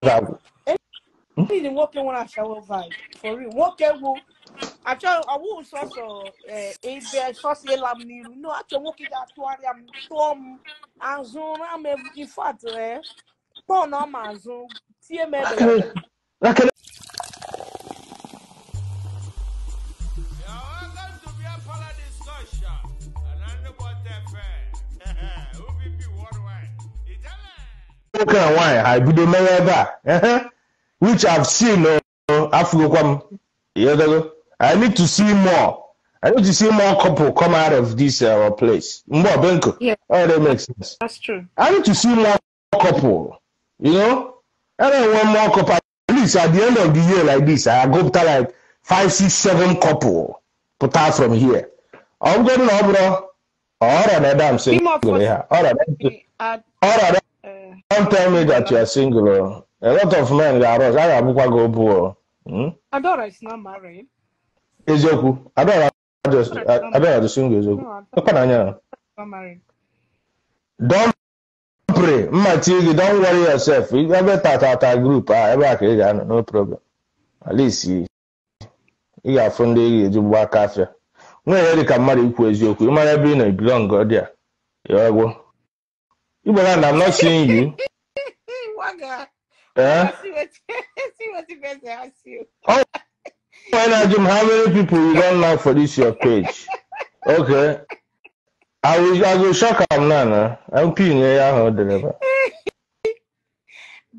Agwụ. Ndị nwoke nwere ashawo vibe for real. Nwoke wụ achọ ọwụ sọsọ ebe sọsọ ịla m n'iru. No, achọ nwoke ga-atụgharịa m, tụọ m azụ ra m, in fact, tọọ na m azụ, tie m ebe. Lakele nwoke na nwaanyị ha ebido mewe ebe a, which I've seen. Afụgokwa m. I need to see more. I need to see more couple come out of this place. Mbo Benko. Yeah. Oh, that makes sense. That's true. I need to see more couple. You know? I don't want more couple. At least at the end of the year like this, I go to like 5, 6, 7 couple put out from here. I'm going to all right, I'm single. All right. All right. Don't tell me that you are single. A lot of men are. I go poor. Adora is not married. Ezoku. Adora just Adora the single Ezoku. Not married. Don't pray. Mmatigi, don't worry yourself. You have tata group. No problem. At least you got funding you work after. No, you can marry Ezoku. You might be in a belong God there. You go. Igbo, I'm not seeing you. Eh? See what the best ask you. Oh, when how many people you don't like for this your page? Okay. I will shock him now. I'm peeing here.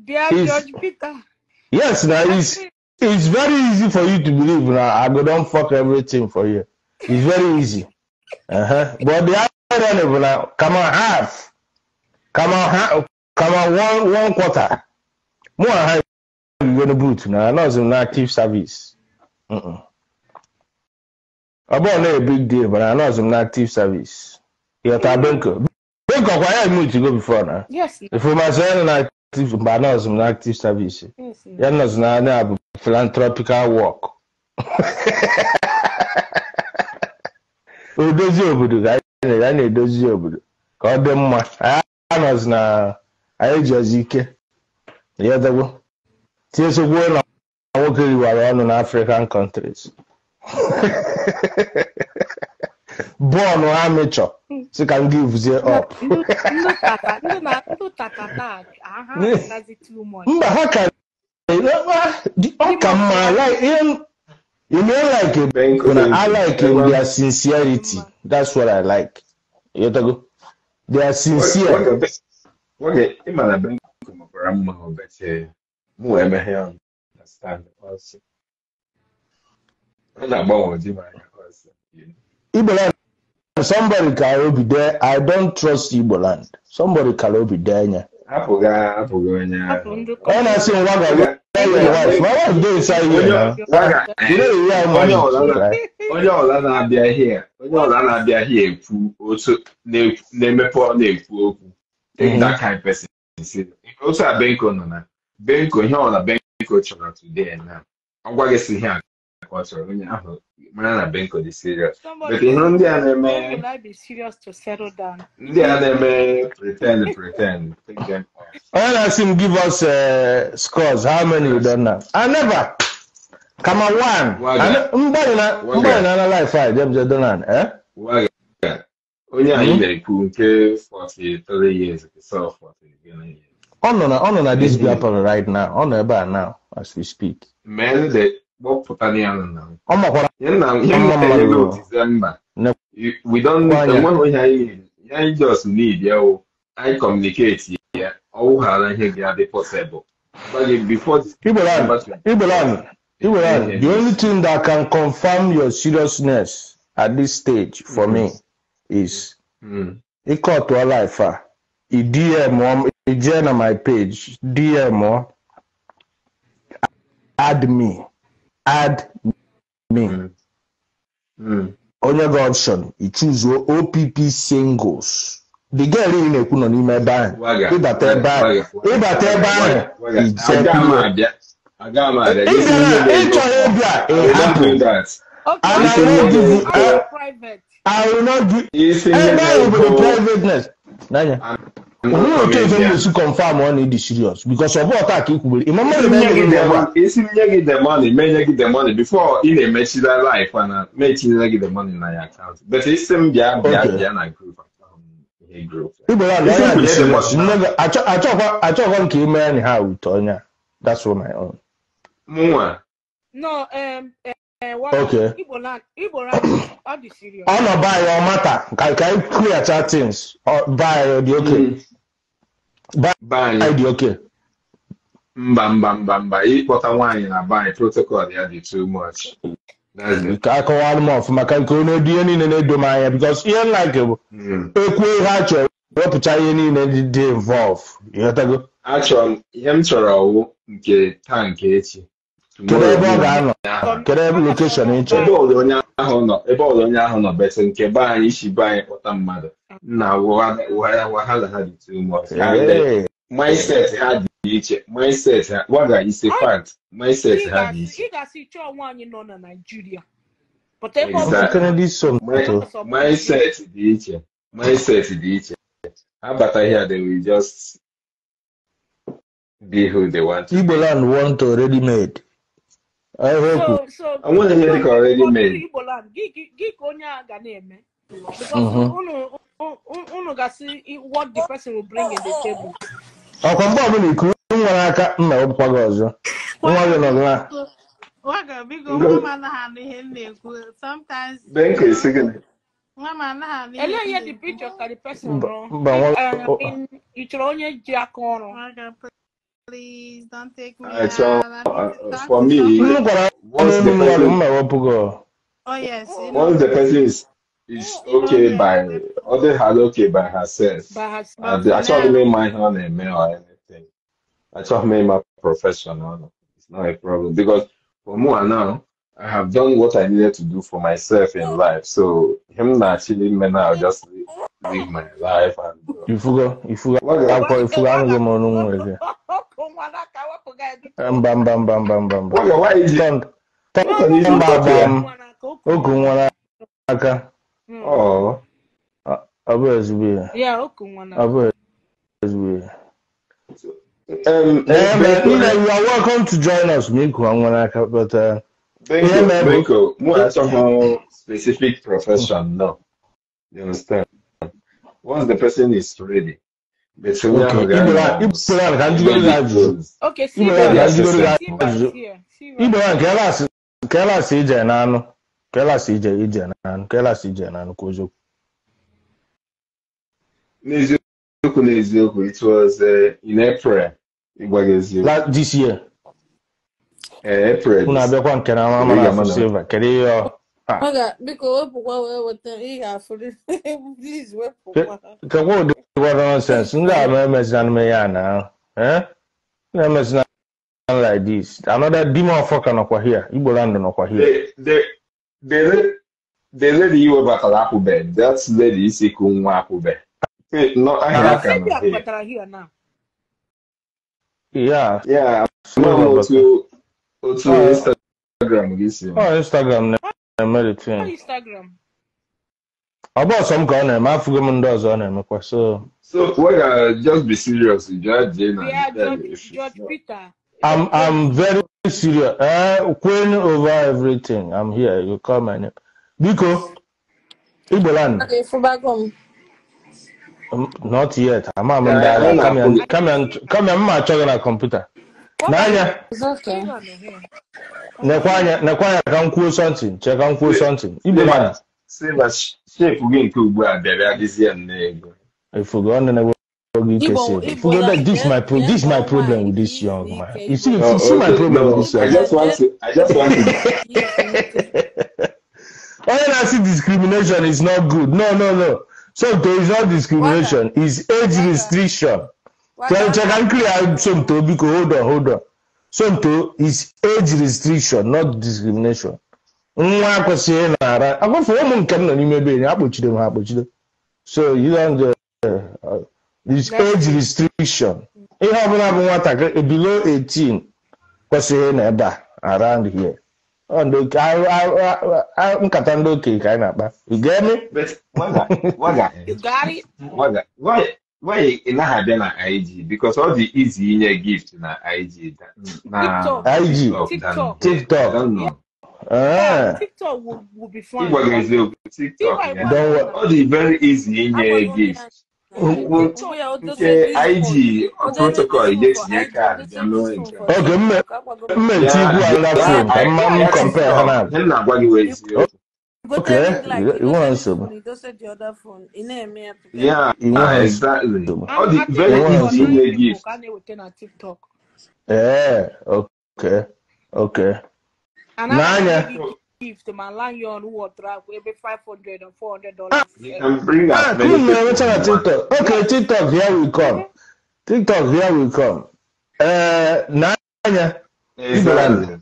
Dear George Peter. Yes, now it's very easy for you to believe now. I go don't fuck everything for you. It's very easy. But the irony now, come on half. Come on half. Come on one quarter. More high you gonna boot now. I'm not active service. About not a big deal, but I'm not active service. You're Benko. Benko, why I moved to go before now? Yes. If you must say active, but I'm not active service. Yes. You're not philanthropical work. Odozi obodo, I na-edozi obodo. Ka ọ dị mma. Anyị na anyị ji ike. Yedagbo. Tiesogwo na nwoke riwara ọnụ na African countries. Bọọlụ amateur si ka m give up. Mba ha ka ọ ka mma like you know like I like their sincerity. That's what I like. Yedagbo. They are sincere. Okay, ịmara Benko makwara mma obete mụ emeghe understand also. Ọ na-agbanwe di m anya also. Igbo land, somebody can be there. I don't trust Igbo land. Somebody can be there. Apụghị onye ahụ. Ọ na-asị nwa ga your wife. My wife dey inside here now. You know you are money. Onye ọla na-abịa here. Onye ọla na-abịa here ekwu otu na-emepe ọ na-ekwu okwu. Take that kind person. Also, Benko no na. Benko ihe ọla Benko chọrọ today now. Ọ gwa gị si ihe a ka ọ chọrọ onye ahụ mara na Benko dị serious. But ihe ndị a na-eme will I be serious to settle down? Ndị a na-eme pretend. Take them off. When I see him give us scores, how many you done now? I never. Come on, one. Mba na life I dem je done eh? Waga. Onye anyị na-ekwu nke 43 years, so 40 years. Ọ nọ na this Biafra right now. Ọ nọ ebe a now as we speak. Men the kpọpụtara ya nọ na. Ọ makwara mma December. We don't enweghị ihe anyị just need ya o. Anyị communicate ya. Ọ wụghara ihe ga-adị possible. But before Igbo land, the only thing that can confirm your seriousness at this stage for me is ị to life a DM ije na my page DM add me onye gị option I choose OPP singles. The girl ị na-ekwu nọ n'ime ebe ahụ ịbata ebe ahụ ịchọghị ịbịa ịhapụ. And I will give you I will not give the privateness. Nanya. Otu efe m na-esi confirm ọ na-edi serious because ọ bụ ọta ka i kwubere. Isi m nye gị the money, menye gị the money before ị na-emechila life na mechinyere gị the money na ya account. But isi m bịa bịa na group. Achọkwa m ka ị mee ha with onye. That's what my own. Mụnwa. No, okay. Igbo land, ọ dị serious. Ọ nọ buy your matter. Ka I clear chat things. Buy the okay. Buy the okay. Mba. Ịkpọta nwaanyị na buy protocol ya dị too much. Ka akọwara m ọfụma ka nke onye dị ihe niile na-edo m anya because ihe like bụ ekwu ihe a chọrọ wepụcha ihe niile dị involve. Ịghọtago? Achọrọ m ihe m chọrọ ọwụ nke taa nke echi. Kedu ebe ọ ga-anọ? Kedu ebe location ị chọrọ? Ebe ọbụla onye ahụ nọ bete nke be anyị isi be anyị kpọta mmadụ na wahala ha dị too much. Mindset ha dị iche. Mindset ha waga is a fact. Mindset ha dị iche. Ị ga-asị chọọ nwaanyị nọ na Naịjirịa. Mindset dị iche. Mindset dị iche. Ha bata here, they will just be who they want to. Igbo land want already made. I hope. So I want to hear it already made. Igbo land, gị ka onye a ga na-eme. Because unu ga-asị what the person will bring in the table. Ọkwa mgbe ọbụla iku nwere aka mma ọbụkwa gị ọzọ. Nwa gị nọ na. Waga biko nwa m anaghị anụ ihe m na-ekwu. Sometimes. Benke esi gịnị? Nwa m anaghị anụ ihe. Ele ihe the picture ka the person rụọ. Ị chọrọ onye ji aka ọrụ. Please don't take me out. For me, once the person, oh yes, once the person is okay by other had okay by herself. I told me my own or anything. I told me my professional. It's not a problem because for more now, I have done what I needed to do for myself in life. So him not actually, man, I'll just live my life and. Ifugo. Mba. Oku nwere aka. Oh. Ọ bụ ezigbo ya. Yeah, oku nwere. Ọ bụ ezigbo ya. You are welcome to join us, Miku nwere aka, but Benko, mụ achọghị specific profession, no. You understand? Once the person is ready. Okay, Kelas ije n'anụ. Kelas ije n'anụ. Kelas ije n'anụ ka oziokwu. N'eziokwu, it was in April. Ịgwa gị eziokwu. This year. April. Unu abịakwa nke na ama na afụ silver. Kedu ihe ọ? Biko wepụkwa wee weta ị ga-afụrụ. Please wepụkwa. Kekwa ụdị nonsense. Ndị a na-emezina ya na. Eh? Na-emezina like this. Another demon fucker nọkwa here. Igbo land nọkwa here. The lady you webatara akwụbe. That lady isi ku nwa akwụbe. No, ahịa aka nọ here now. Yeah. Yeah. Otu Instagram gị si. Oh, Instagram na-eme the thing. Instagram. Ọ bụ ọsọ m ka ọ na-eme, afụgo m ndị ọzọ ọ na-emekwa. So we gotta just be serious. Judge yeah, Judge Peter. I'm very serious. Queen over everything. I'm here. You call my name. Biko, Igbo land. Not yet. I'm come here. I'm checking na computer. N'anya. Nekwa ka m kwuo something. Check ka m kwuo something. Igbo land. Silver shape gị nke ugbu a bịara adịzie m n'ego. Ifugo ọ na-enwe this is my problem with this young man. You see, see my problem with this young man. I just want to. When I see discrimination is not good. No. So there is not discrimination. It's age restriction. Check and clear some to because hold on. Somto is age restriction, not discrimination. Nwa kwesịrị na-ara. Agwafe ụmụ nke m nọ n'ime ebe enyi akpọchide m ha akpọchide. So you don't this age restriction. Ihe ọbụla bụ nwatakịrị below 18 kwesịrị na ebe a around here. Nkata ndị okenye ka anyị na-akpa. You get me? But waga. You got it? Waga. Why ị naghị abịa na IG? Because all the easy inye gift na IG na TikTok. IG. TikTok. TikTok. I don't know. Ah. TikTok will be fine. Ịgwa gị eziokwu, TikTok. Yeah. Don't worry. All the very easy inye gift. Nke IG protocol ị ga-etinye kaadị bịa mee nke. Okay, mme tigwu ala phone ka mma m compare ha na. Ihe m na-agwa gị wee eziokwu. Okay, you want nsogbu. Yeah, exactly. All the very easy inye gift. TikTok. Yeah, okay. Okay. Nanya. Gift my lion who drag every $500 and $400. You can bring as many people. TikTok. Okay, TikTok, here we come. TikTok, here we come. Nanya. Exactly.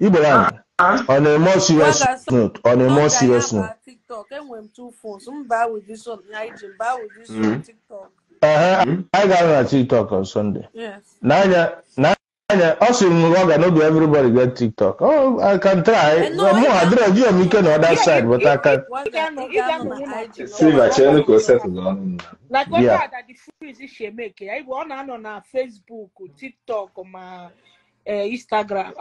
Iboland. On a more serious note. On a more serious note. TikTok. I went 2 phones. I'm buy with this one. I buy with this one. TikTok. I got on TikTok on Sunday. Yes. Nanya. Also, no be everybody get TikTok. Oh, I can try. No, I don't do you can on that side, but I can. Like what that the freeze is she make. I want on Facebook, TikTok, or my Instagram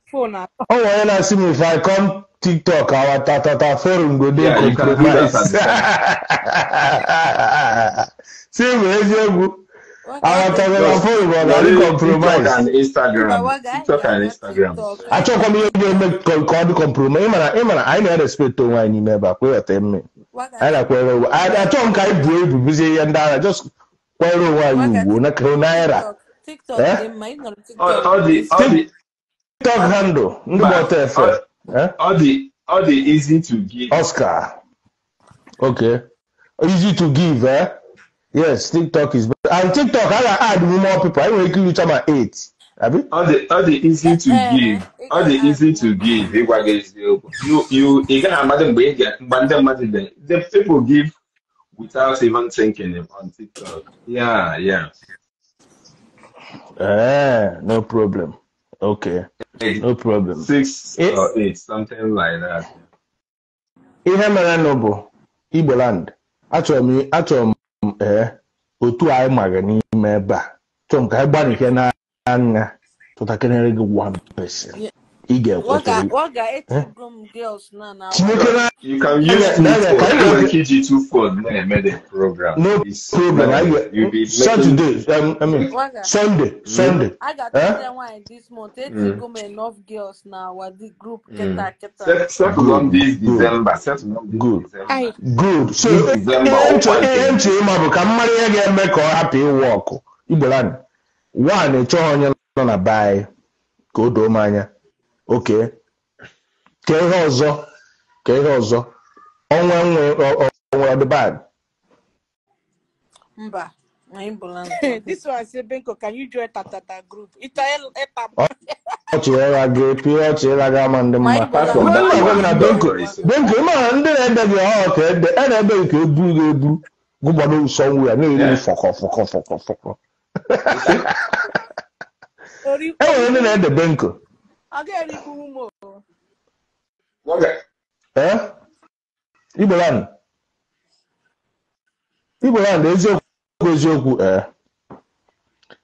phone. Oh, when I see me if I come TikTok, our tata forum go dey compromise. See where you go. Our phone compromise. And Instagram. TikTok and Instagram. I talk about you make compromise. I know respect to one n'ime ebe a kweta mme. I na kwere I talk ka ibu ebu bizie ihe ndị ara just kwere onwe anyị ugwu na naira. TikTok dị mma, ị nọrọ TikTok. TikTok handle ndị gbọta efe. All the easy to give. Oscar. Okay. Easy to give, eh? Yes, TikTok is better. And TikTok, I can add more people. I will reach my 8. Abi? All the easy to give. All the easy to give. You can imagine the people give without even thinking on TikTok. Yeah, yeah. No problem. Okay. 8, no problem. 6 or 8, something like that. Ihe mere no bụ Igbo land. Achọrọ m otu anyị maga n'ime ebe a. Chọrọ m ka anyị gbanike n'anya tụtakenere gị one person. Ị ga-ekweta. You can use two phone na-eme the program. No problem. Saturday, I mean Sunday, Sunday. I got one this month. Enough girls now. The group settle on this December. Settle on this December. Good. So ihe ma bụ ka mmadụ ihe ga-eme ka ọ hapụ ịwụ ọkụ. Igbo land. One ịchọghị onye nọ na be anyị ka o doo m anya. Okay. Ka ihe ọzọ. Ka ihe ọzọ. Onwe onwe the bad. Mba. This one say Benko, can you join Tatata group? Ọchị ịra gị pịa ọchị ịra gị ama ndị mma. Benko, Benko, ma ndị na-ede gị ọ ka ede, a na-ede gị ka eburu gị eburu. Gụgbado ụsọ nwu ya na-eri fọkọ fọkọ fọkọ fọkọ. Enwere ndị na-ede Benko. Eh? Igbo land. Igbo land eziokwu eziokwu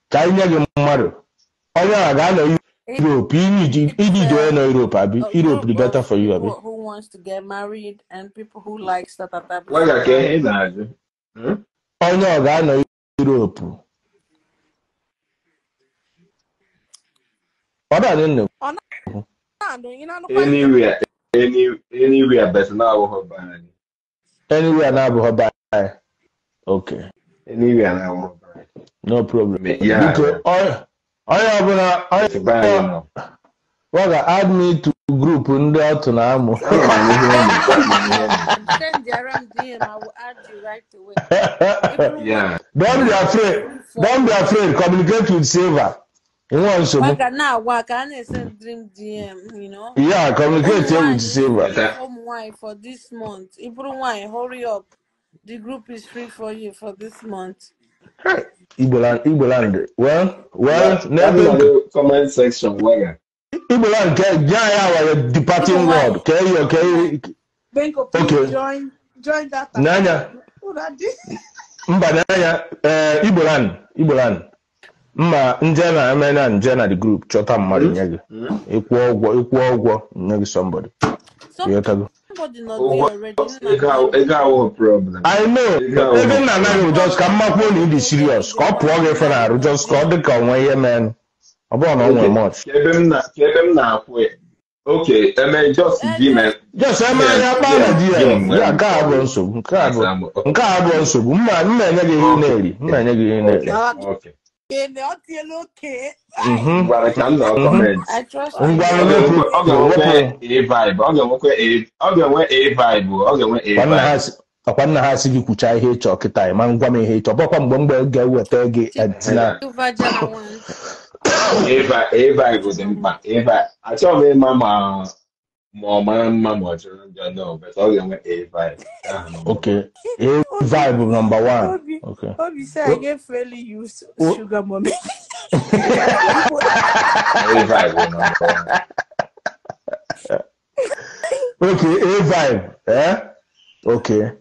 ka anyị nye gị mmadụ onye a ga-anọ Europe ịdị onye nọ Europe abi Europe dị better for you abi. Who wants to get married and people who likes that. Onye ọ ga-anọ Europe. Ọ da nne. Anywhere but na-abụghị be anyị. Anywhere na-abụghị be anyị. Okay. Anywhere na-abụghị be anyị. No problem. Yeah. Onye ọbụla ọ ga-add me to group ndị ọtụ na-amụ. Send your DM, I will add you right away. Yeah. Don't be afraid. Don't be afraid. Communicate with Silva. Waka now, waka and send dream DM, you know. Yeah, communicate with Silva. Why for this month? Why hurry up. The group is free for you for this month. Igbo land. Well, never comment section. Where? Igbo land, yeah, departing word. Okay. Benko, please okay. Join that. Nanya. Mba n'anya Igboland mma nje na eme na nje na the group chọta mmadụ nye gị ịkwụ ụgwọ nye gị somebody. Somebody not there already. Ego ahụ problem. I know. Ego nna anaghị just ka mmakwuo na ịdị serious ka ọ pụọ gị efe na arụ just ka ọ dị ka onwe ihe mee. Ọ bụrụ na ọ nwere much. Ebe m na-akwụ ya. Okay, eme just DM. Just eme anya kpaa na DM. Ya nke a bụ nsogbu. Nke a bụ nsogbu. Mma enye gị ihe na-eri. Mma enye gị ihe na-eri. Okay. Ngwara ka m nọ comment. Ọ ga-enwekwa A vibe. Ọ ga-enwe A vibe. Ọ ga-enwe A vibe. Ọkwa nna ha sị gị kwuchaa ihe ịchọ kịta ma ngwa m ihe ịchọ. Bọkwa mgbe ga-eweta gị etina. A vibe dị mkpa. A vibe. Achọghị m ịma ma ọ mara mma ma ọ jọrọ njọ no, but ọ ga-enwe A vibe. Okay. A vibe number one. Okay. Obi say I get fairly used sugar mommy. A vibe number one. Okay, A vibe. Eh? Okay.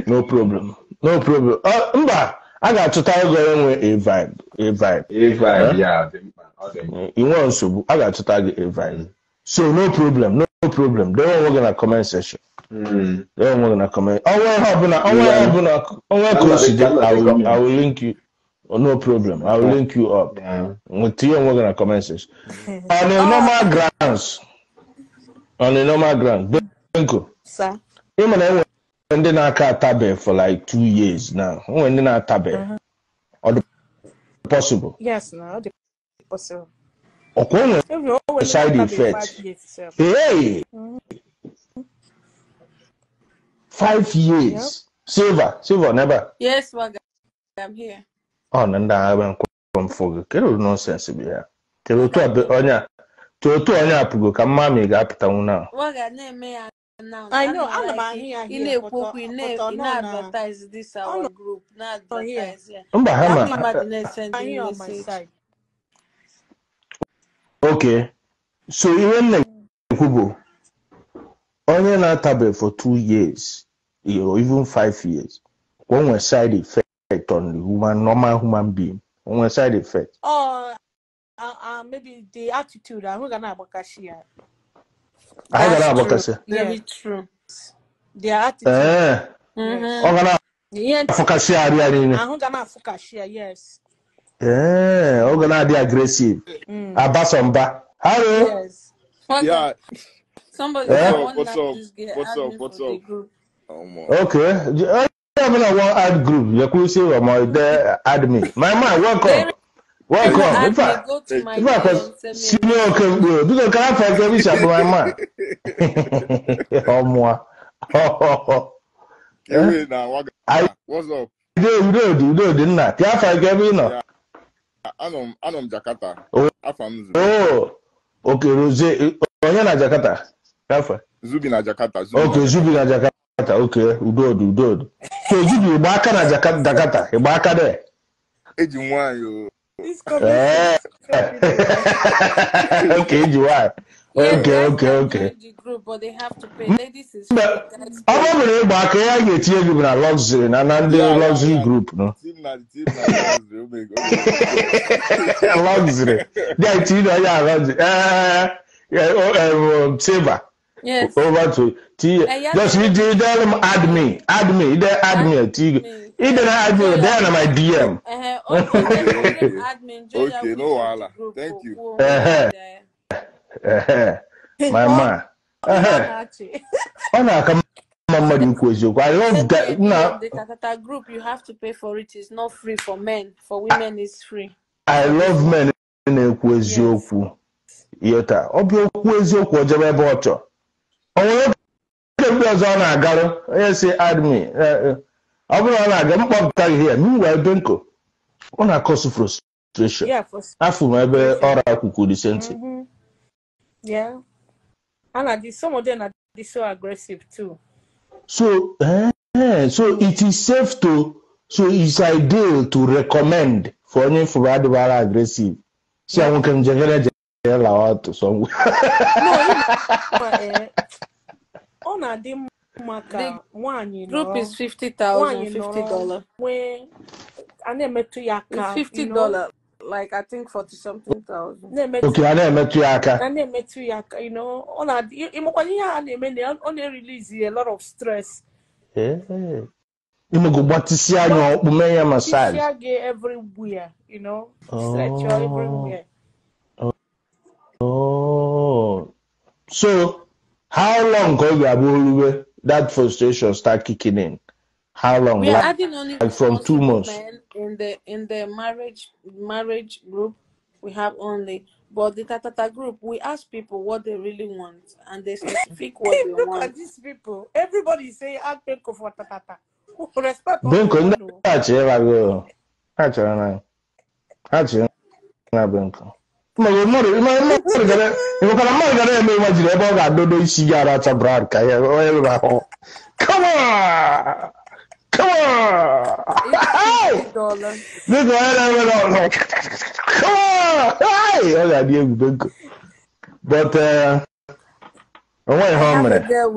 No problem. No problem. Mba, I got to tell you A vibe. A vibe. A vibe, yeah. You want to I got to target A vibe. So no problem. No problem. They won't work in a comment section. They won't work in a comment. I will link you. Oh, no problem. I will link you up. Yeah. With you work in a comment section. On a normal grounds. On a normal ground. Benko. Sir. Even when they not tabe for like 2 years now. When they not tabe. Or the possible. Yes, no, the possible. Okay. Side effect. Hey, 5 years. Yep. Silver, never. Yes, Waga, I'm here. Oh, no, I won't come for you. Nonsense, be here. Waga, name me now. I know. I'm here. In a book, we name advertise this our group. Not advertise. Yeah. I'm on my side. Okay, so even like Kubo, only not tabe for 2 years, or even 5 years. One was side effect on the human, normal human being. One side effect. Oh, maybe the attitude. I'm gonna abakashia. I gonna abakashia. Very true. The attitude. I'm gonna focashia. I'm gonna focashia. Yes. Yeah, I'm gonna be aggressive. Abasomba. Hello. Yes. Yeah. Somebody. What's up? What's up? What's up? Okay. I'm gonna want add group. You could say my there add me. My man, welcome. Welcome. In fact, senior can do. Do can I forget me? My man. Oh moi. What's up? You do, didn't I? Yeah, forget me now. I'm Jakarta. Oh, okay, Rose. Onye na Jakarta. Zubi na Jakarta. Okay, Zubi na Jakarta. Okay, Udo. So Zubi, you back na Jakarta. You back there. Eji nwayo. This coming. Okay, Eji nwayo. Okay. The group, but they have to pay. Ladies is free. I'm gonna back here. You get you na luxury, na luxury group, no. Team na luxury. Luxury. Yeah, team na yeah luxury. Yeah, Silver. Yes. Over to T. Just you tell them add me. They add me. T. Either add me. They are my DM. Okay. Admin. Okay, no wahala. Thank you. My man. I love that. No. The Takata group, you have to pay for it. It's not free for men. For women, it's free. I love men. Yota. Add me. Meanwhile, Benko. On a cause frustration. Yeah, frustration. Yeah, and some of them are so aggressive too. So, so it is safe to, so it's ideal to recommend for any for aggressive. See, I can generate out somewhere. No, on a mma The ka nwaanyị group nọrọ is 50,000, nwaanyị fifty nọrọ dollar. nwee a na-emetụ ya It's aka, fifty you know, dollar, like I think 40 something thousand. na-emetụ Okay, a na-emetụ ya aka. a na-emetụ ya aka, you know, ọ na-adị ịmakwa ihe a na-eme na ọ na-erelease a lot of stress. Ee. Imego gbatịsịa anya ọkpụ mee ya massage. Gbatịsịa gị everywhere, you know, stretch you Oh. everywhere. Oh. So, how long ka ọ ga-abụ oluwe that frustration start kicking in? How long? We are Like, adding only like from 2 responsible months. men in the marriage group. We have only, but the Tatata group, we ask people what they really want, and they specific what they Look at want. these people. Everybody say add Benko for tatata. Respect all Benko the ndị one. a chịrị gị. Ha chịrị na ha chịrị na Benko. Mmadụ gara ịnwekwara mmadụ gara eme imajiri ebe ọ ga-adodo isi gị aracha brad ka ya onye rụrụ ahụ. Come on! Come on! It's Hey! $50. Biko onye na-eme na ọzọ. Come on! Hey! Ọ ga-adị egwu Benko. But onwe I ihe o have a mere. girl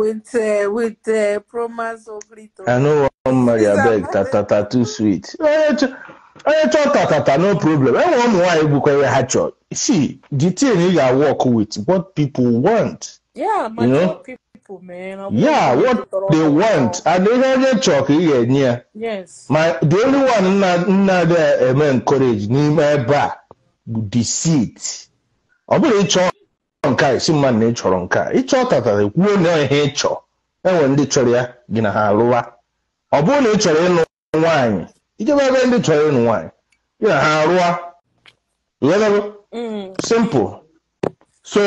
with Promas Ogrito. I no wan marry She's abeg a tatata too sweet. Onye chọọ tatata no problem. Enwere ụmụ nwaanyị bụkwa ihe ha chọrọ. See, the thing ị ga-work with what people want. Yeah, You mature know? people, man. Ọ bụghị Yeah, ndị what tọrọ they ọtọ. want. And ihe onye chọrọ ka ị ga-enye ya. Yes. My the only one nna dị eme encourage n'ime ebe a bụ deceit. Ọ bụrụ ịchọ nke a isi mmadụ na ị chọrọ nke a. Ịchọ tatata kwuo na ihe ị chọọ. Enwere ndị chọrọ ya gị na ha alụwa. Ọ bụrụ na ị chọrọ ịnụ nwaanyị, ijebe ebe ndị chọrọ ịnụ nwaanyị, gị na ha arụwa. Ịghọtago? Simple. So,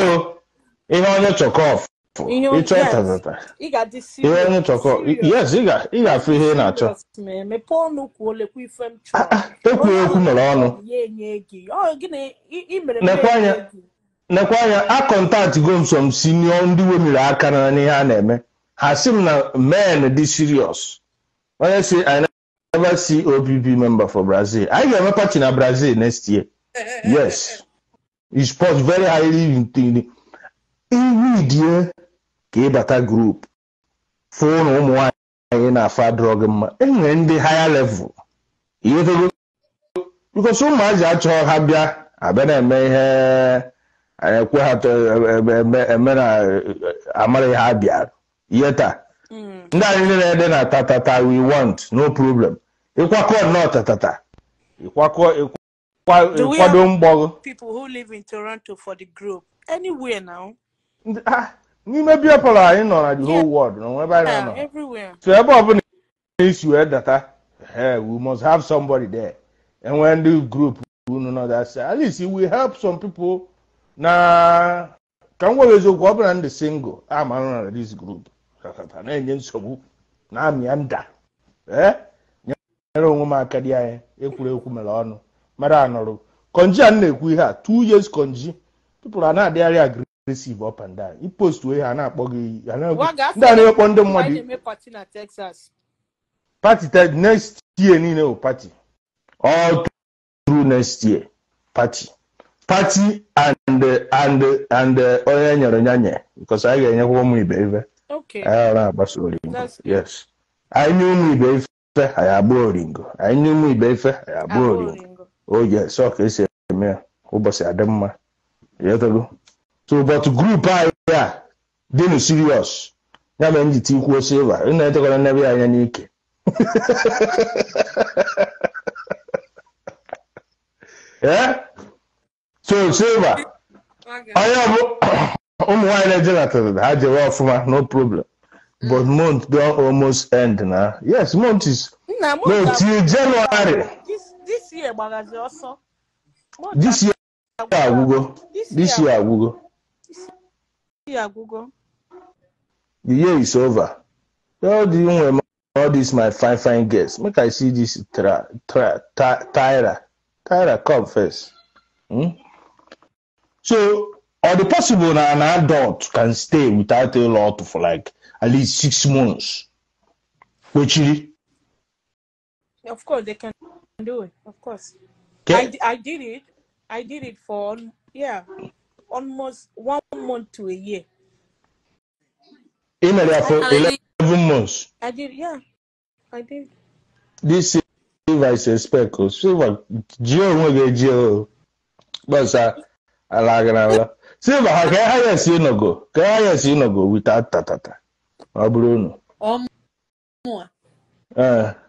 ihe onye chọkọ ọfụ, Ihe ịchọ yes. tatata. Ị ga-adị Ihe onye serious. chọkọ, Serious. yes, ị ga-afụ ihe ị na-achọ. Serious, man. Mepee ọnụ kwuo lekwa ife m Ah, chọrọ. ah, ekwu Onye ekwu ahụ mere ọnụ. chọrọ ya enye gị. Ọ gị na ị mere m Nekwa ya anya, enye gị. nekwa anya, a kọntaktị go m some senior ndị wemiri aka na n'ihe a na-eme. Ha sị m na men dị serious. Onye si I never see OPP member for Brazil. Anyị ga-eme party na Brazil next year. Yes. It's very highly iwidie ka ịbata group fụ na ụmụ nwaanyị na-afa drọg mma. Enwere ndị higher level. Ihe because ụmụazị achọghị ha bịa abịa na-eme ihe ekwe ha eme na amara ihe ha bịara. Ihe taa. Ndị anyị niile dị na tatata we want no problem. Ịkwakọ nnọọ tatata. Ịkwakọ Do we have ịkwado mgbọgụ. people who live in Toronto for the group? Anywhere now. N'ime beer parlor anyị nọ na the whole world na ebe anyị Yeah, nọ. everywhere. So ebe ọbụla isi wee data, hey, we must have somebody there. And when the group unu nọ that side, at least we help some people na ka m nwere eziokwu ọ bụla ndị single ama nọ na this group na-enye nsogbu na-amịa nda. Nyere onwe m aka dị anyị ekwuru ekwu mere ọnụ mara anọrụ konji a na-ekwu ihe a 2 years konji people are na-adịgharị aggressive up and down. I post ihe a na-akpọ gị ndị a na-ekpọ ndị mmadụ party na Texas party next year niile bụ party all through next year party and onye nyere nyanye because anyị ga-enyekwa ụmụ ibe ife. Okay. Anyị na-agbasa oringo. Yes. Anyị nye ụmụ ibe ife anyị agba oringo. Anyị nye ụmụ ibe ife anyị agba oringo. Oh yes, ọ ka esi eme ya ụbọchị adị mma. Yetago. So but group anyị a dịnụ serious. Ya mere m ji tikwuo silva. Ị na-etekwara nnebe ya anya n'ike. Eh? So silva. Onye bụ ụmụ nwaanyị na-eje na tata ha jewe ọfụma no problem. But month don almost end now. Yes, month is no till January. This year gbagazi ọsọ. This year agwụgo. This year agwụgo. This year agwụgo. The year is over. All the all this my fine girls. Make I see this Tyra. Tyra come first. Hmm? So, or the possible that an adult can stay without a lot for like at least 6 months. Which of course they can do it. Of course. Okay. I did it. I did it for almost 1 month to a year. Ị mere ya for I did. 11 months. I did, yeah. I did. This silver is a speck. Silver, jie onwe gị ejie o. Gbasa ala gị n'ala. Silver, ha ka ha yes ịnọgo. Ka ha yes ịnọgo without tatata. Ọ bụrụ unu. Or more.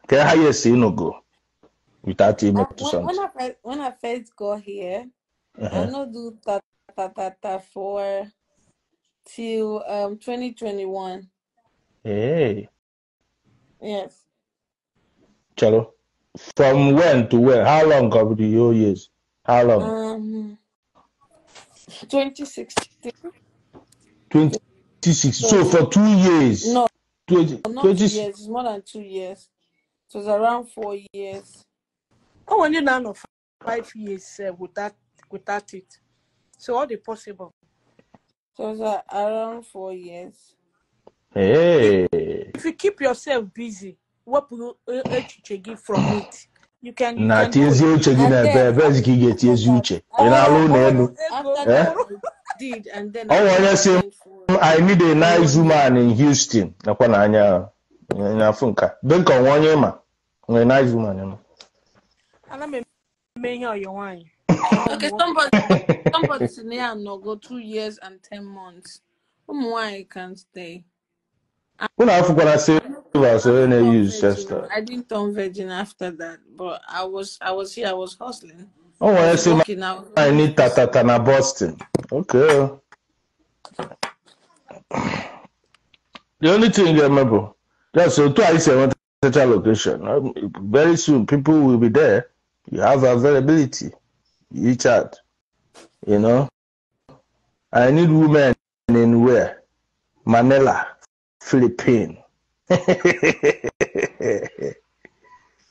Ka ha yes ịnọgo without imetụ something. When I first got here, I no do ta ta ta ta for till 2021. Hey. Yes. Chalo. From when to when? How long of the whole years? How long? 2016. 26. So for 2 years. No, 20, not 20, 2 years. It's more than 2 years. It was around 4 years. Oh, when you now 5 years without it. So all the possible. So it was around 4 years. Hey. If you keep yourself busy, what will you give from it? You can. Na tiezi uche gị na ebe ebe ka ị ga-eti uche. Ị na-alụ na elu. After that, I did, and then I need a nice woman in Houston. Nakwa na anya na afụ nka. Benka nwa onye ma. Nwe nice woman ma. Ana m eme ihe ọyọ nwaanyị. Okay, somebody si na ya nọgo 2 years and 10 months. Ụmụ nwaanyị can stay. Unu afụkwara silver so onye na-use Chester. I didn't turn virgin after that, but I was here, I was hustling. Oh, I see I need tatata na Boston. Okay. The only thing I remember, that's so twice I want such a location. Very soon people will be there. You have availability. You each out. You know. I need women in where? Manila, Philippines.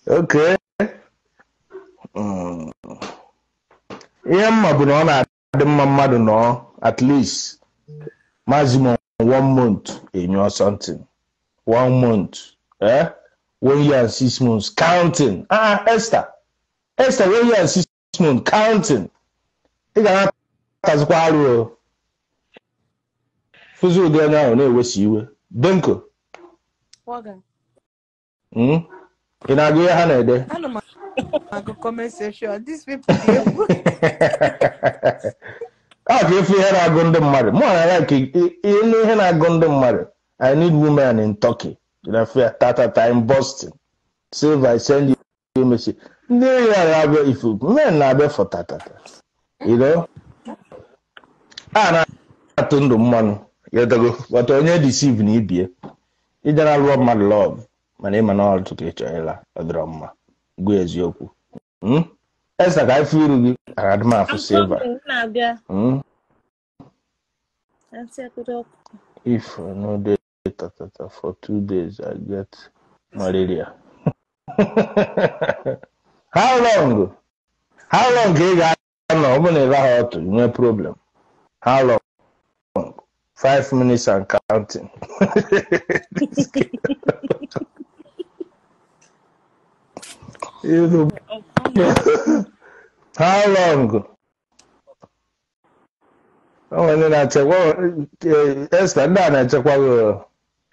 Okay. Ihe mma bụ na ọ na-adị mma mmadụ nọ at least maximum 1 month enyo something. 1 month, eh? 1 year and 6 months counting. Esther 1 year and 6 months counting. Ị ga na-atazikwa arụ o. Fụzi ụdị onye ahụ na-ewesi iwe. Benko. Ị na-agụ ihe ha na-ede? Ana m agụ comment section. These people a ka efu ihe na-agụ ndị mmadụ. Mụ na like ịnụ ihe na-agụ ndị mmadụ. I need women in Turkey. Tata in Boston. Silver, I send you a message. Ndị ya na-abịa ifu men na-abịa for tatata. You know? A na-atụ ndụ mmanụ. Yetago. But onye deceive na ibie. Ị lụọ mmadụ love. Mana ịma na ọtụ ka ị chọrọ ịla ọ dịrọ mma. Gwa eziokwu. Esther ka ifu iru gị aradị m afụ silver. If I no dey tatata for 2 days, I get malaria. How long? How long ka ị ga-anọ? Ọ bụ na ị laghị ọtụ, nwee problem. How long? 5 minutes and counting. How long? Oh, and then I check. Well, Esther, then I check.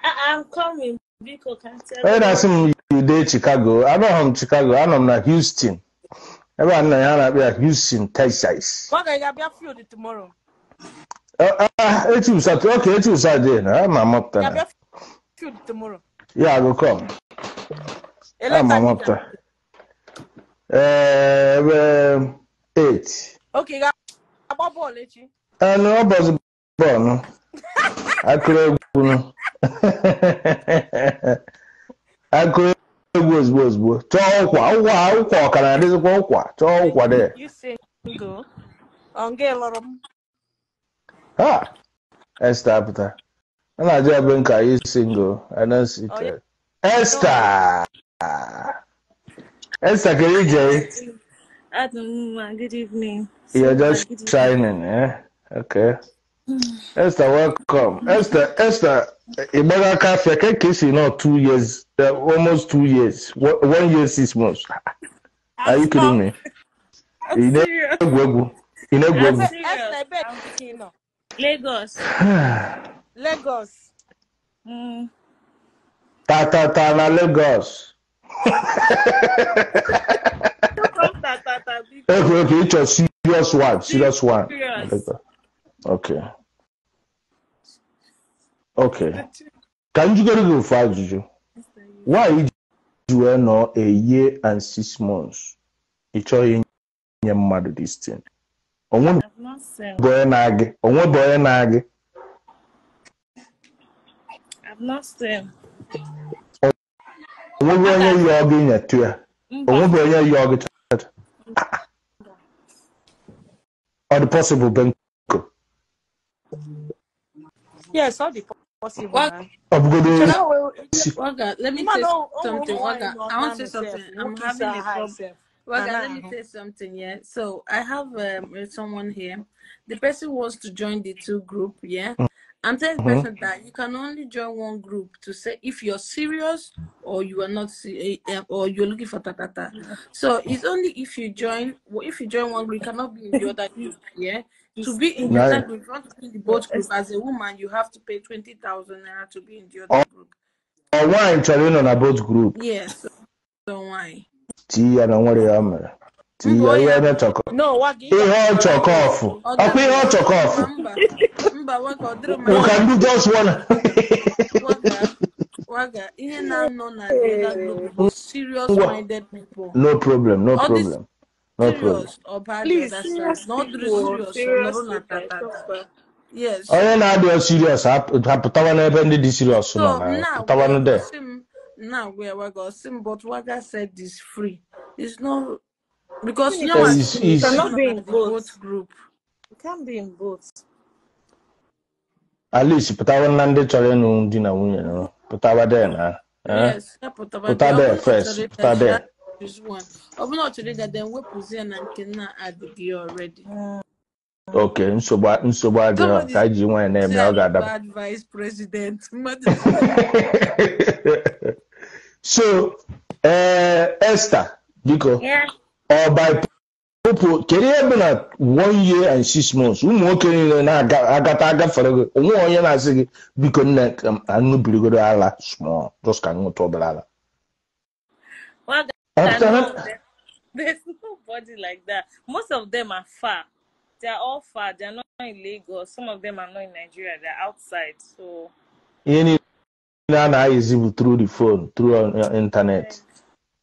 I'm coming. Biko can tell. When I see you dey Chicago, I know I'm Chicago. I know I'm not Houston. Everyone know I'm Houston, Texas. What can you be field tomorrow? It's Saturday. Okay, it's Saturday. I'm up there. Yeah, field tomorrow. Yeah, I will come. I'm up there. 8. Okay, about ball, echi. No, about ball, no. I could no. I could was. Talk, can I do talk there? You single. On get Ah, Esther, I'm not are you single? I don't see it. Esther. Esther, can you Jay? Good evening. You're just shining, eh? Okay. Esther, welcome. Esther, Ibaga Cafe, can not 2 years, almost 2 years, 1 year, 6 months. Are you kidding me? I'm serious. Lagos. Lagos. Ta ta ta na Lagos. Ta ta ta. Okay, it's a serious one. Serious one. Serious. Okay. Okay. Can you get a five, Juju? Why you were not a year and 6 months? It's all in your mother this thing. I've not seen. I've not seen. Or the possible Benko. Yes, all the possible. Waga, let me say something. Waga, I want to say something. I'm having a problem. Waga, let me say something. Yeah. So I have someone here. The person wants to join the two group. Yeah. I'm telling the person that you can only join one group to say if you're serious or you are not, or you're looking for tatata. So it's only if you join. If you join one group, you cannot be in the other group. Yeah. To be in the other group, if you want to be in the both group as a woman, you have to pay 20,000 naira to be in the other group. Or why I'm trying on a both group? Yes. So why? No, what? We can do just one. Waga, even now known as the other group, serious-minded people. No problem. No problem. No problem. Please, serious, not serious. Yes. I am serious. Serious. So now we are going. But Waga said this free. It's not because you know it cannot be in both group. It can be in both. At least putawa nde chọrọ ịnụ di na nwunye no. Putawa there na. Yes, putawa there first. Putawa there. One. Ọ chọrọ ịga then wepụzie na nke na adịghị already. Okay, nsogbu adịghị ka ji nwanyị na-eme ọ ga-adaba. Vice president. So, Esther, biko. Or by people, kedu ihe bụ na 1 year and 6 months ụmụ nwoke niile na-agata agafere gị onwe onye na-asị gị biko nne aṅụbirigodo ala small just ka ṅụtụ obere ala. There's nobody like that. Most of them are far. They are all far. They are not in Lagos. Some of them are not in Nigeria. They are outside. So you need through the phone, through internet.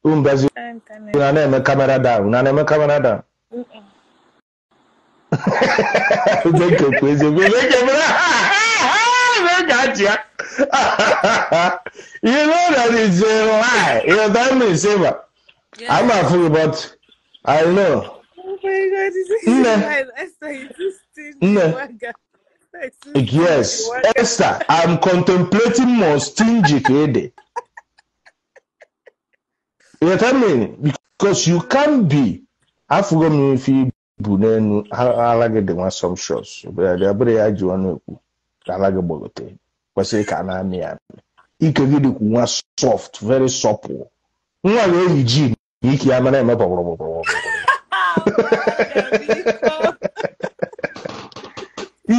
Internet. Camera down. Camera down. You know that it's a lie. You know that means saver. Yeah. I'm a fool, but I know. Oh my God, is Esther, you too stingy. Yes, Esther, I'm contemplating more stingy. You know what I mean? Because you can't be. I forgot me if you I like the one some shots. But I do want to I like a bogote. But say, can I mean? You can get one soft, very supple. One way you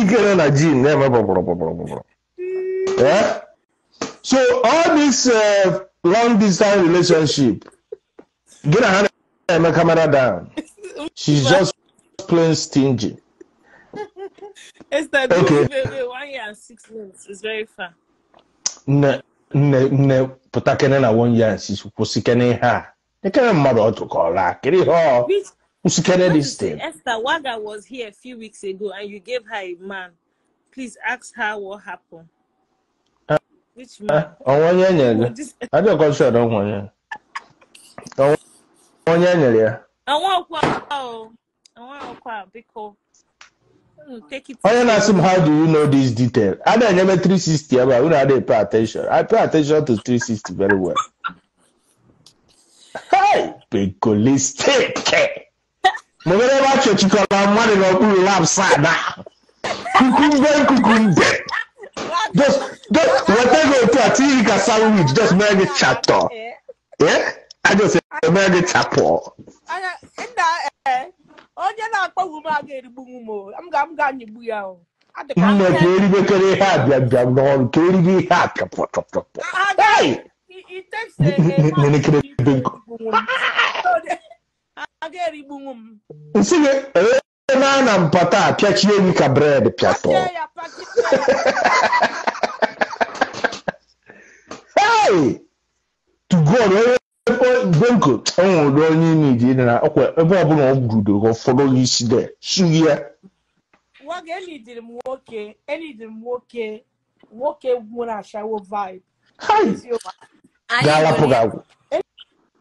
get on a gym, never. Yeah. So all this long distance relationship, get a hand and my camera down. She's just plain stingy. Esther, okay. 1 year and 6 months is very far. Ne ne pụtakene na 1 year and 6 kwụsịkene ihe a. Ekene mmadụ ọ tụkọla kiri ha kwụsịkene this thing. Esther, Waga was here a few weeks ago and you gave her a man. Please ask her what happened. Which man? Onye nyere gị? Adịghị sure na onye. Onye nyere ya? Onwekwa biko. Take it. Onye na-asị m, how do you know this detail? I don't have 360 but I don't pay attention. I pay attention to 360 very well. Hey, Benkolistic. Mobile watch you call money no lap sada. Kukumbe kukumbe. Just whatever to a sandwich, just make it chapter. Yeah? I just make it chapter. Onye na-akpọ wume a ga-erigbu m. I'm ga anyigbu ya o. Nne ka eribekere ihe a bịa bịa n'ọrụ ka eribe ihe a pịapụ. Hey! It takes a man Nenekere Benko. A ga-erigbunwu m. Nsị gị na na mpata a pịachie gị ka bred pịatọ. Pachie ya, pachie ya. Hey! To God, Benko, o nwere onye ime iji na ọkwa ebe ọbụla ọ gudo ka ụfọdụ gị isi de sughi ya. Nwoke, enidiri m nwoke, enidiri m nwoke, nwoke nwere ashawo vibe. Hai! Eziokwu. Anyị Ga-alapụ nwere gị agwụ.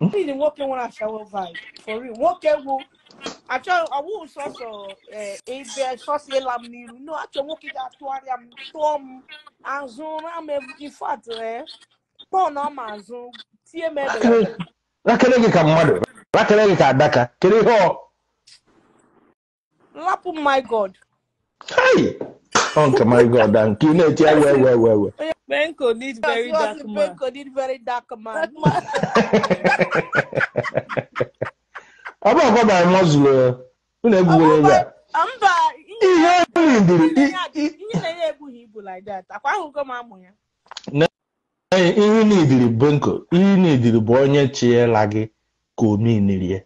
Enidiri nwoke nwere ashawo vibe. For real. Nwoke wụ achọ ọwụ sọsọ ebe sọsọ ịla m n'iru. No, achọ nwoke ga-atụgharịa m, tụọ m azụ ra m in fact tọọ na m azụ tie m ebe. Rakere gị ka mmadụ, rakere gị ka adaka, kedu ihe ọ? Lapụ my God. Hai! Ọ nke my God, a nke ị na-eti ya wee wee wee wee. Benko need very dark man. Benko need very dark man. Ọ bụ ọkọ bara mọzụlụ unu egwuwere ebe a. Mba, Ihe nidiri ihe na ya ebughị ibu like that. Akwa ahụgo m amụ ya. Ihe nidiri Benko, ihe nidiri bụ onye chiela gị ka o minirie.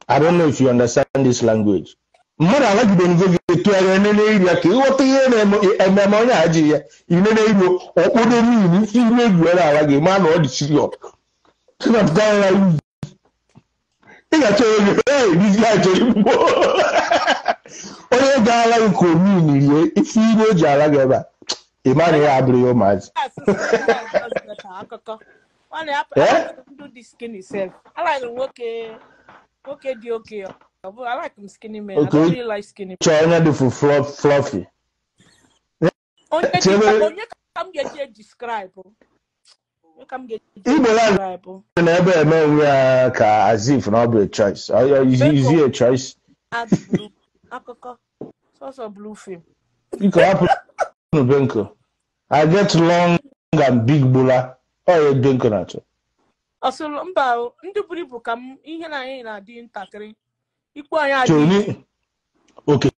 I don't know if you understand this language. Mmadụ alagide ngo gị tụgharịa nene iru ya ka ịghọta ihe na-eme onye a ji ya inene iru ọkpọdo n'ihi isi iru egwu ya na-ala gị ma na ọ dị serious. Ị ga-achọ onye ga-achọ igbo onye ga-ala gị ka ominirie isi iru o ji ala gị ebe a ị ma na ya abụrụ ya ụmụazị. Akụkọ. Nwoke dị oke. I like him skinny men. I don't really like skinny men. Chọọ onye dị fluffy. Onye ka m ga-eji describe. Igbo na ebe eme onwe ya ka as if na ọ bụ a choice. Is it a choice? Akụkọ. Sọsọ blue film. Biko hapụ Benko. I get long and big bula. Ọ ya Benko na-achọ. Ọsụlụ mba ndị buru ibu ka m ihe na anyị na-adị ntakịrị. Ikwu anyị adị. Okay.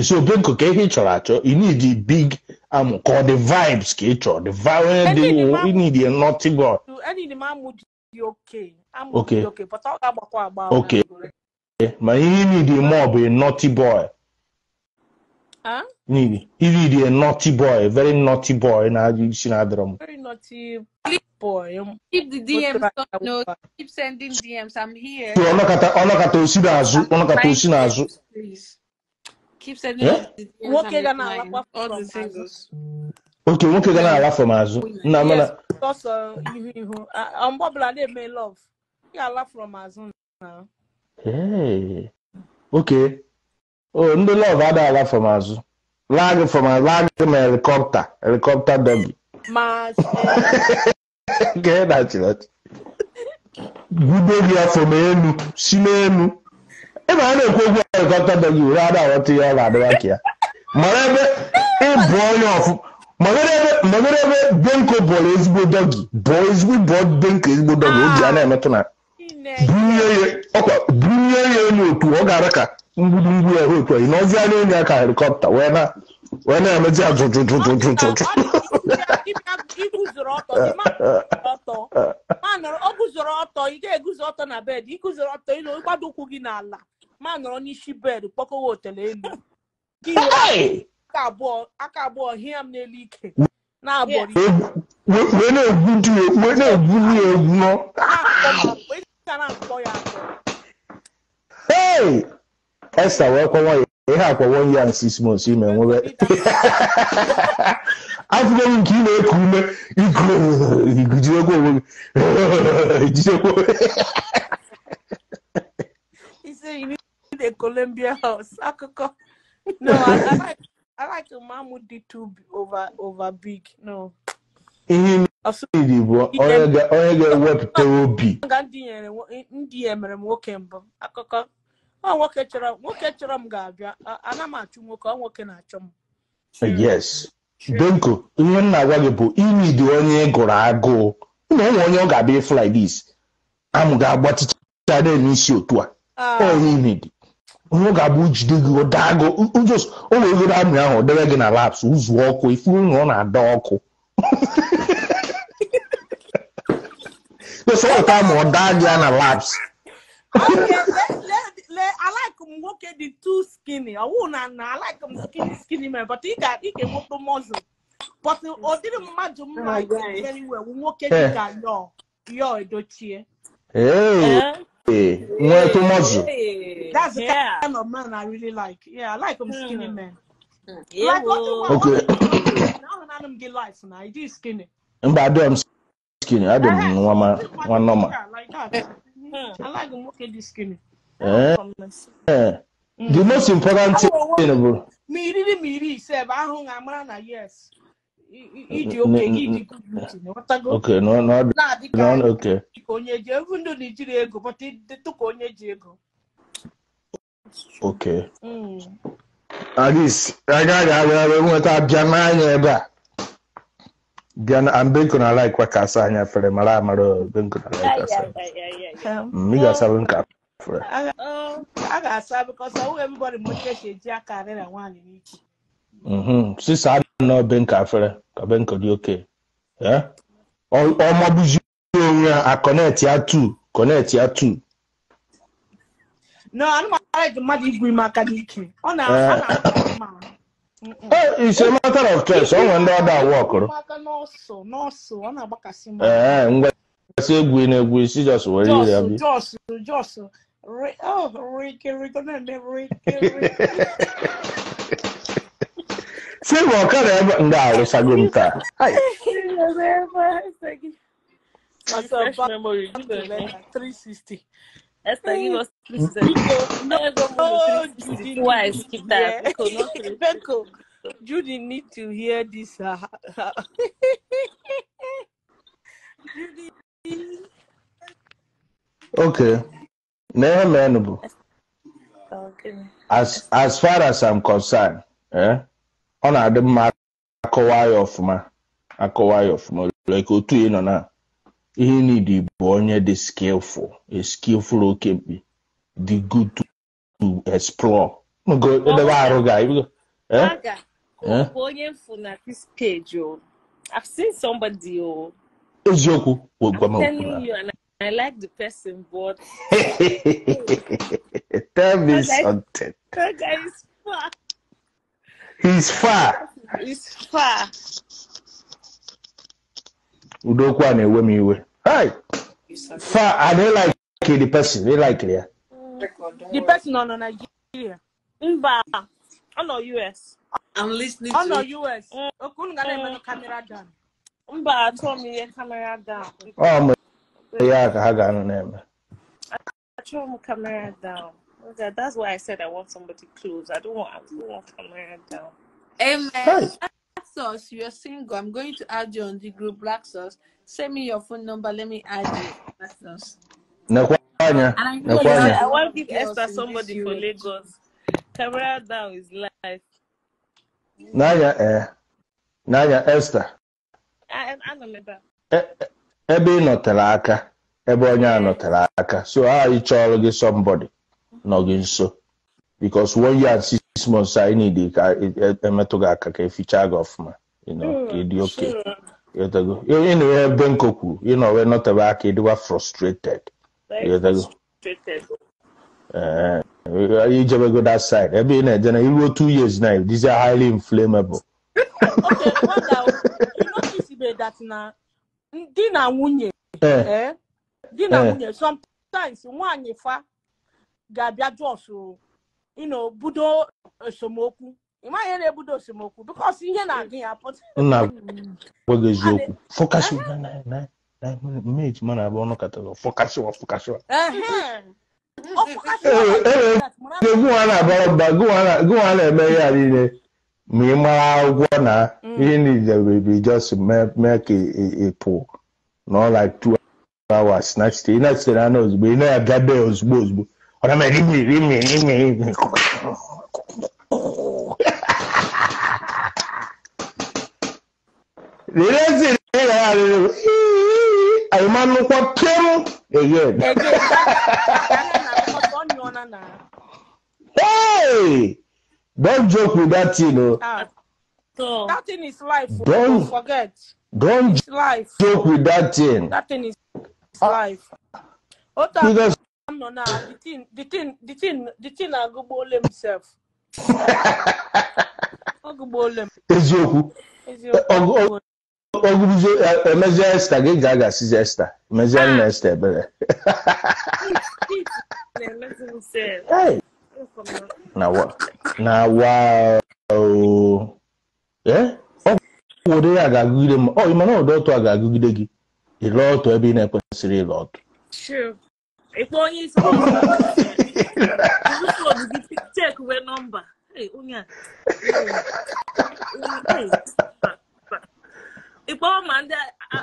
So Benko ka ihe ị chọrọ achọ, you need the big amụ ka ọ the vibes ka ị chọrọ. The vibe you need a naughty boy. Any amụ dị okay. Amụ dị okay, but ọ ga-agbakwa agba. Okay. Ma ihe you need more bụ a naughty boy. Huh? You need a naughty boy, a very naughty boy. Na isi na adịrọ m. Very naughty boy. Keep the DMs. No, keep sending DMs. I'm here. Ọnọkata osi n'azụ, ọnọkata osi n'azụ. Please. Keep sending the DMs. Nwoke ga na-alakwa all the singles. Okay, nwoke ga na-ala from azụ. Nna mana. Sọsọ ihu ihu. Mgbe ọbụla na-eme love. Ya ala from azụ na. Hey. Okay. Oh, ndị love ada ala from azụ. Lag from a lag ma helicopter doggy. Ma nke na-achị. Gudo gị afọ ma elu, si n'elu. Ebe a na-ekwu okwu helicopter doggy were ada aghọta ihe ọ ga-adịwa ka ya. Mara ebe ịbụ onye ọfụ. Mara ebe Benko bọrọ ezigbo doggy. Bọọ ezigbo bọọ Benko ezigbo doggy. O ji a na-emetụ na. Bunye ya elu otu ọ gara ka mgbudumgbu ya otu a. Ị nọzi anya enyi ya ka helicopter wee na-emezi ajụjụjụjụjụjụ. Iguzoro ọtọ, ọ guzoro ọtọ, ị ga-eguzo ọtọ na bed, iguzoro ọtọ ịlụ ịgbado ụkwụ gị n'ala, ma nọrọ n'isi bed kpọkọwa otele elu. Aka abụọ hịa m n'elu ike na-agbọrọ. Wee na-egwu ya egwu nọ. Hey! Esther wee kwa nwayọ ihe akwa 1 year and 6 months ime nwere. Afọ nke ị na-eku ume igujidekwa onwe gị. Jidekwa. He said you need a Columbia house. Akụkọ. No, I like mamu dị too over big. No. Ihe niile bụ onye ga-ewepụta obi. Nga ndị ya mere m nwoke mbụ. Akụkọ. Ọ nwoke chọrọ m ga-abịa. Ana m achụ nwoke, ọ nwoke na-achọ m. Yes. Benko, ihe m na-agwa gị bụ inidi onye gụrụ agụụ. Na onwe onye ọ ga-abịa ịfụ like this. Amụ ga-agbatịcha na-eme isi otu a. Onye inidi. Onye ga-abụ jide gị daa gị just o wee goro amị ahụ debe gị na laps ụzụ ọkụ ifu na ọ na-ada ọkụ. Just all the time ọ daa gị ya na laps. Okay, I like nwoke dị too skinny. Ọwụ na I like m skinny man, but ị ga-enweta muscle. But ọ dịrị mmadụ m like very well. Nwoke dị ka yọọ edochie. Hey, nwetụ muscle. That's the kind of man I really like. Yeah, I like him skinny man. Like, okay. Now I'm get life now. He is skinny. Mba, I do skinny. I don't know one normal. Yeah, like that. I like him okay, this skinny. The most important thing, bro. Miri, sir. I yes. Okay, okay, no, okay. Okay. At least I got Biana I'm Benko na like what Kasanya for the Maramaro Benko na like Kasanya. Me got seven cap for. I got seven because everybody motivates Jack and one in each. Since I know Benko for Benko di okay. Yeah. All my busy I connect ya two. Connect ya two. No, I'm not like the madi grima. Oh no. It's a matter of choice. I wonder that work. No, so I'm not just just oh, Ricky, See what kind of now is a good time. Fresh memory. 360. Esther, give us 360. No, Judy, why skip that? Benko, Judy need to hear this. Judy. Okay. As far as I'm concerned, on the akọwa ọfụma like otu ị nọ na ihe need bụ onye dị skillful, a skillful okemkpi dị good to explore. Go edebe arụ ga onye mfu na this page o. I've seen somebody o. Eziokwu gwa m okwu. Telling you and I like the person, but tell me something. That guy is far. He's far. He's far. Udokwa na-ewe m iwe. Hey, far. I don't like the person. They like it. Yeah. The person on Nigeria. Mba, on the US. I'm listening. On the US. Okay, camera down. Mba, told me your camera down. Oh my. Yeah, I got no name. I told my camera down. Okay, that's why I said I want somebody close. I don't want camera down. Amen. Hey. Black Sauce, you're single. I'm going to add you on the group Black Sauce. Send me your phone number. Let me add you. Black Sauce. No, I want to give Esther somebody for Lagos. Camera down is life. Nanya, Nanya Esther. I don't remember. Ebe ị nọtere aka, ebe onye a nọtere aka. So I chọrọ gị somebody nọ gị nso. Because 1 year and 6 months I need ka emetụ gị aka ka efichaa gị ọfụma. You know, ka ị dị okay. You know, ihe Benko kwuru, you know, wee nọtebe aka ịdịwa frustrated. Ijebego that side. Ebe ị na-eje na iruo 2 years now, these are highly inflammable. Okay, you notice that na di na nwunye, di na nwunye, sometimes nwaanyị fa ga-abịa just, you know, budo esemokwu. Ị ma ihe na-ebudo esemokwu because ihe na-agụ ya pụta. Nna gwa gị eziokwu. Focus na mate mana abụ ọnụ katọrọ. Focus. Gụwa na-abara mba, gụwa na-eme ya niile. Ma ị mara akwụkwọ na ihe niile will just make a pull. Not like 2 hours. Next day, I know ozugbo. Ị na-abịa be ozugbo ozugbo. Ọ na-eme imi. I man look pim again. Don't joke with that thing, oh. So that thing is life. Don't forget. Don't it's life. Joke with that thing. That thing is life. Because no, now the thing agụgbuola himself. Agụgbuola m. Eziokwu. Ọgụgụzie emezie Esther gị ga aga-asịzi Esther. Emezie nna Esther ebere. Hey. Na wa o. Eh? Ọ wụrụ ya ga-agụgide m. Ọ ịma na ọdụ ọtụ a ga-agụgide gị. Ịlụ ọtụ ebe ị na-ekwesịrị ịlụ ọtụ. Sure. If only is check where number. Hey, onye. If all man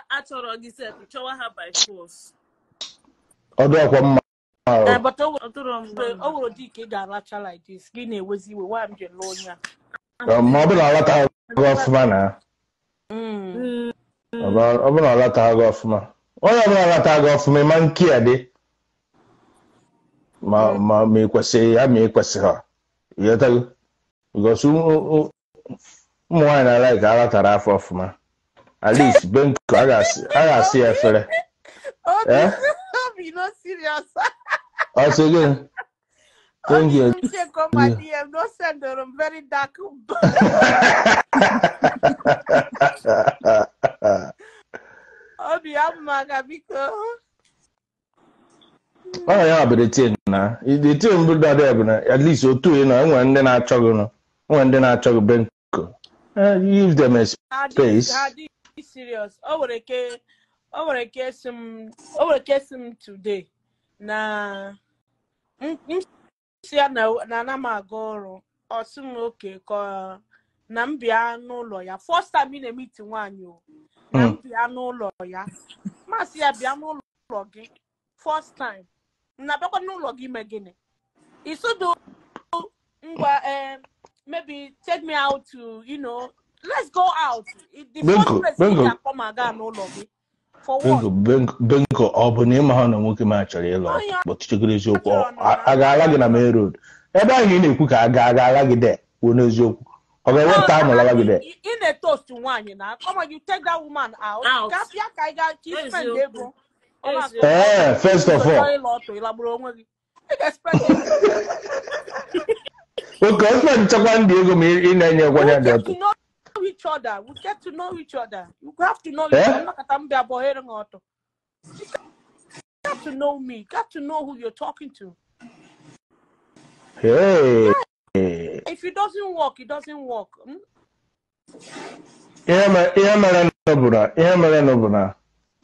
achọrọ gị sef, chọwa ha by force. Ọdụ akwa mma. But o were di ka ị ga-aracha like this. Gị na-ewezi iwe why m ji lụọ onye a. Ma ọ bụ na alata gị ọfụma na. Ọ bụ na alata gị ọfụma. Onye ọbụla alata gị ọfụma ịma nke ya dị. Ma ma ekwesịghị ya ma ekwesịghị ha. Ịghọtago? Because ụmụ nwaanyị na-ala ka alatara afọ ọfụma. At least Benko a ga-asị ya efere. Eh? Obi no serious. Ọ sị gịnị? Thank you. Check on my DM. No send them very dark. Obi amaga biko. Oh yeah, but the thing na. The thing bụ that bụ na at least otu ị nọ enwere ndị na-achọ gị nọ. Enwere ndị na-achọ gị Benko. Give them a space. Serious. O nwere ike m today na m si ya na ana m aga ọrụ. Ọ sị m oke ka na m bịa n'ụlọ ya. First time ị na-emiti nwaanyị o. Na m bịa n'ụlọ ya. Masị ya bịa n'ụlọ gị. First time. Na bịakwa n'ụlọ gị ime gịnị? Isodo ngwa maybe take me out to, you know, let's go out. The first place you can come aga n'ụlọ gị. For what? Benko, ọ bụ na ịma ha na nwoke ma chọrọ ịlụ ọtụ, but chegoro eziokwu, a ga-ala gị na main road. Ebe ahụ ị na-ekwu ka a ga-ala gị de, kwuo n'eziokwu. Ọ ga-ewepụta amụ lawa gị de. Ị na-etoast nwaanyị na, come on, you take that woman out. Ka bịa ka ị ga ka ị spend ego. Eh, first of all. Okay, spend nchekwa ndị ego ma ị na-enye gwa ya dị ọtụ. Each other. We get to know each other. You have to know each other. You got to know me. You got to know who you're talking to. Hey. Yeah. If it doesn't work, it doesn't work. Hmm?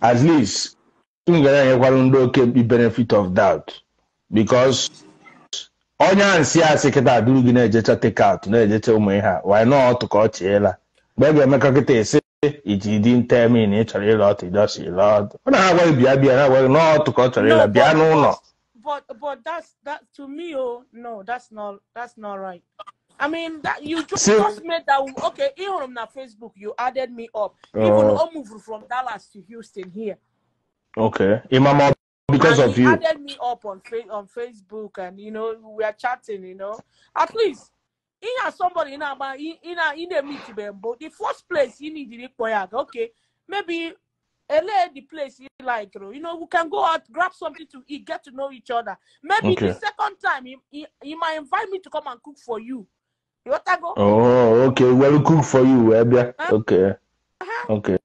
At least the benefit of doubt, because onye nsị asị kịta adụrụ gị na-ejecha take out na-ejecha ụmụ ihe a why not ka ọ chịela mgbe ga-emekọ kịta esi iji dị ntemin ị chọrọ ịlụ ọtụ ịjọsi ịlụ ọtụ ọ na-agwa gị bịa bịa na-agwa gị n'ọtụ ka ọ chọrọ ịla bịa n'ụlọ. But that's that to me, oh no, that's not right. I mean that you just made that okay. Even on Facebook, you added me up. Even I moved from Dallas to Houston here. Okay, Imam, because and of he you added me up on Facebook, and you know we are chatting. You know, at least in somebody in in a meeting, but the first place you need to require. Okay, maybe the place you like, you know, we can go out, grab something to eat, get to know each other. Maybe okay. The second time he might invite me to come and cook for you. You want to go? Oh, okay. Well, cook for you, Ebia. Okay. Okay.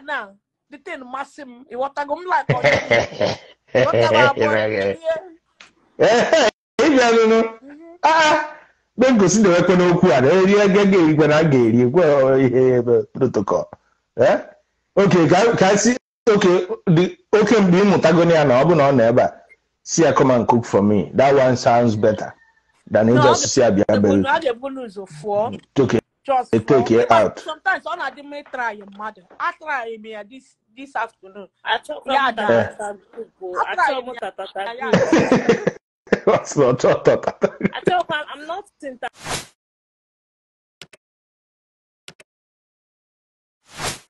Now the thing massive. You want to go like? Ah. Benko si na-ekwe n'okwu a na-eri ege ga-erikwe na a ga-eri ekwe ihe protocol. Eh? Okay, ka si okay, the okay mgbe ị mụtago ya na ọ bụ na ọ nọ ebe a si ya come and cook for me. That one sounds better than no, just si ya bịa bere. Okay. Take it out. Sometimes ọ na-adị mma try mmadụ. I try me this afternoon. What's not? I'm not in